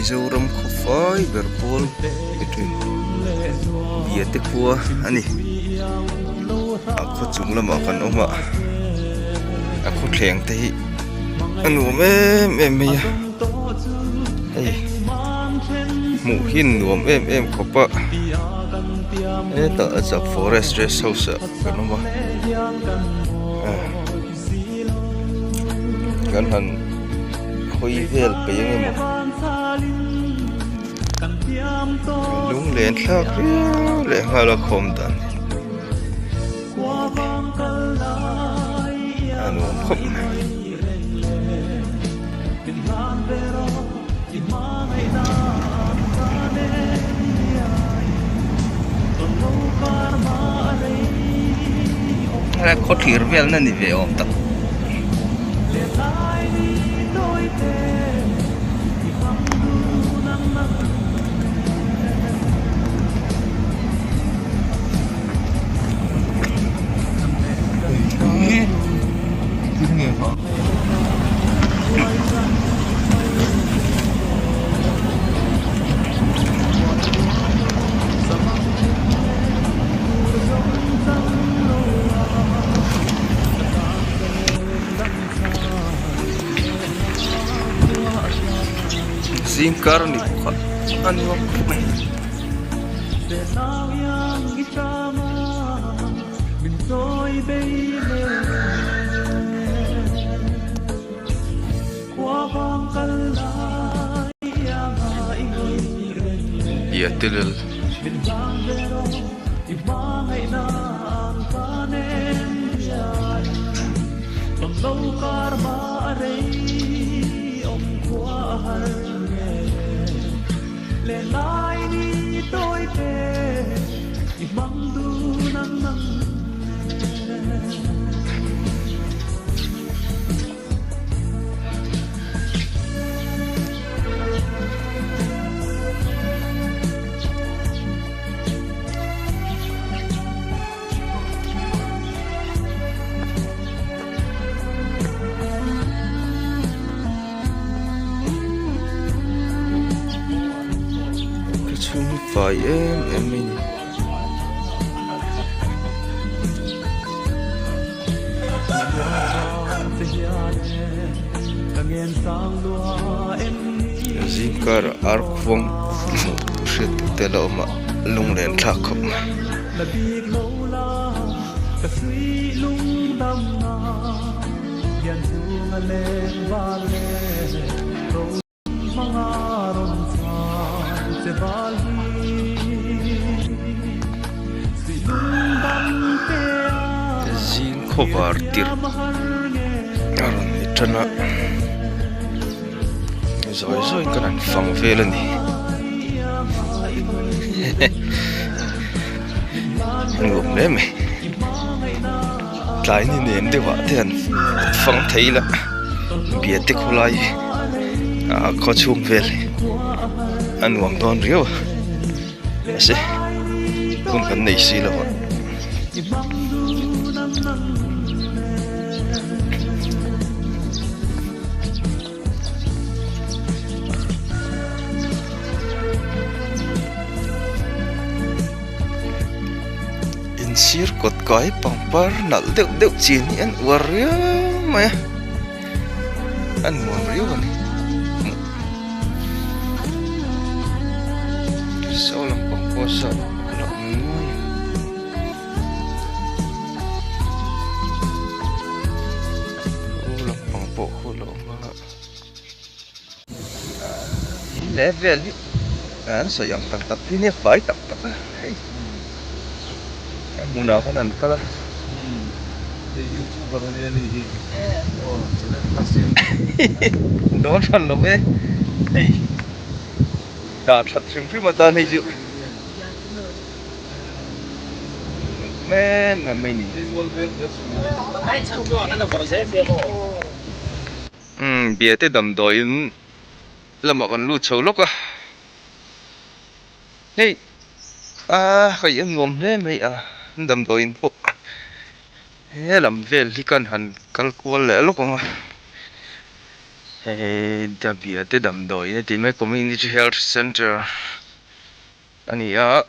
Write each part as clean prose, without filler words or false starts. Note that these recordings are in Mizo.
Mizoram khaw fai ber pawl ni thin Biate khua a ni a khaw chung lamah kan awm a a khaw thleng te hi a nuam em em mai a hei hmuh hi nuam em em khawp a hetah a chak forest rest house ah kan awm a kan han hawi vel peih ang emaw lunglen thlak riau leh nghal a khawm dan hi a nuam khawp mai. Khaw thlir vel na ni ve awm tak. Zingkar ni bawk a a nuam khawp mai. Biatelel. Ka chhung hi fai em em mai ni. Zingkar ar khuang hmuh hriat tur te a la awm a lunglen thlak khawp mai. Zing khawvar tirh a rawn ni tan a zawi zawi in kan han fang vel a ni nuam hle mai tlai ni nem deuh ah te han fang thei ila biate khawlai ah khaw chhung vel hi a nuam dawn riau a mahse hun kan nei si lo a. Insir kawt kai pangpar nalh deuh deuh chin hi an uar riau mai a a nuam riau a ni saw lampang pawh saw a la awm nuai a. Khu lampang pawh khu la awm a. He vel hi an sawi ang tak tak hi nia fai tak tak a hei a hmunah khan an kal a. Dawn hran lo e hei dah that hrim hrim atan hei chu. Men mai ni. Umm biate damdawiin lamah kan lut chho lawk a hei ah ka in nuam hle mai a damdawiin pawh he lam vel hi kan han kal kual leh lawk ang a. Hei Biate damdawiin a tih mai community health centre a ni a.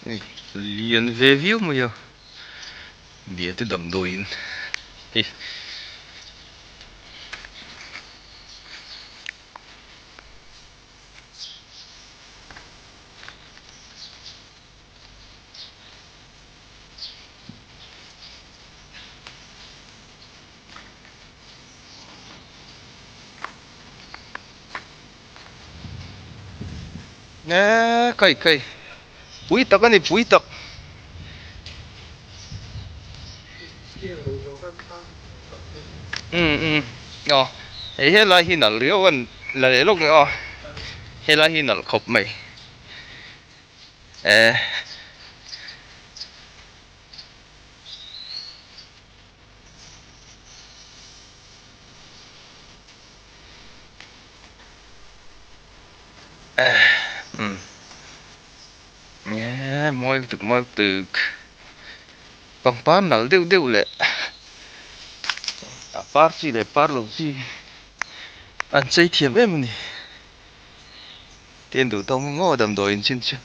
Hei lian ve viau mai a Biate damdawiin hei. Eee kai kai pui tak a ni pui tak. Umm umm aw hei helai hi nalh riau a la leh lawk aw helai hi nalh khawp mai eh. Umm nge mawi lutuk mawi lutuk pangpar nalh deuh deuh leh a par chi leh par lo chi an chei thiam em a ni te an duh tawk maw damdawiin chin chu.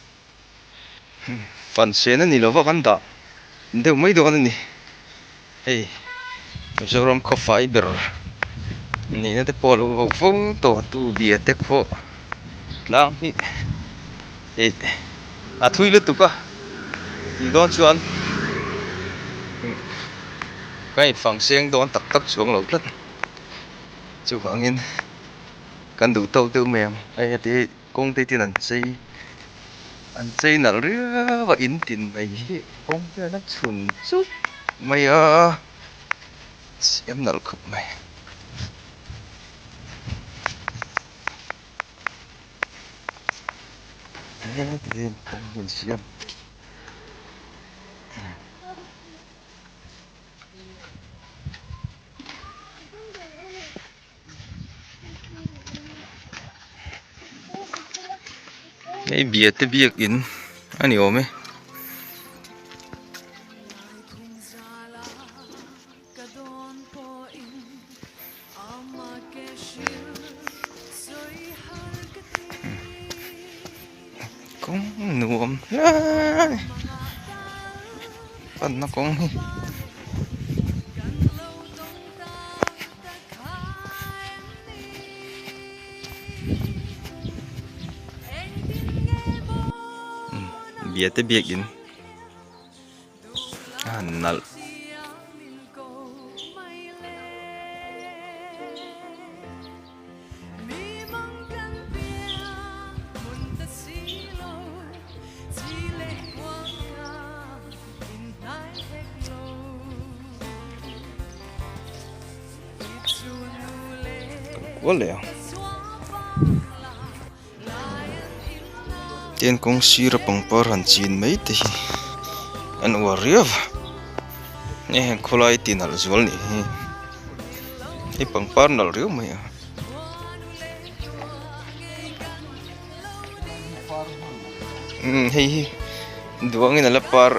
Fan sen a ni lova kan dah deuh mai dawn a ni. Hei Mizoram khawfai ber nihna te pawh a lo vau fo tawh tu bia te pawh tlang hi ih a thui lutuk a tih dawn chuan ka infang seng dawn tak tak chuang lo tlat chuvangin kan duh tawk deuh mai ang hei heti hi. Kawng te tin an chei an chei nalh riau a in tin mai hi kawng hian a chhun chuk mai a siam nalh khawp mai. Hetiang kawng hi an siam. Hei biate biakin a ni awm e. Kawng nuam hle a ni panna kawng hi. Biate biakin a han nalh. Kual leh ang tin kawng sira pangpar han chin mai te hi an uar riau a nge heng khawlai ti nalh zual nih hi hei pangpar nalh riau mai a. Umm hei hi duangin a la par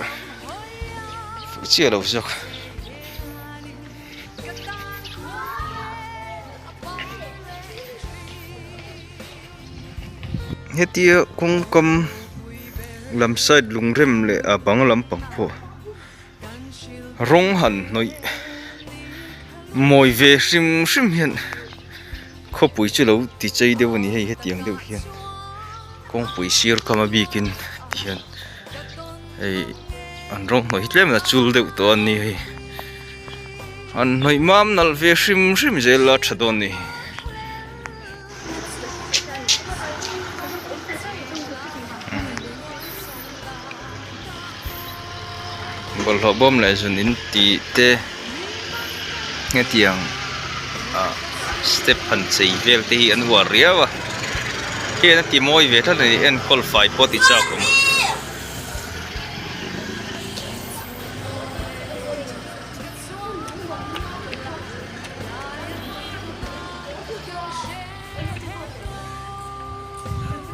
fuh chiah lo zawk. Hetia kawngkam lam side lungrem leh a bang lampang pawh rawng han hnawih mawi ve hrim hrim hian khawpui chu lo ti chei deuh a ni hei hetiang deuh hian kawngpui sir kam a bikin ti hian hei an rawng hnawih hi tlem in a chul deuh tawh a ni hei an hnawih mam nalh ve hrim hrim zel a tha dawn a ni. Bawlhhlawh bawm leh zun in tih te hetiang ah step han chei vel te hi an uar riau a hei an ti mawi ve tlat a ni enkawl fai pawh ti chak awm.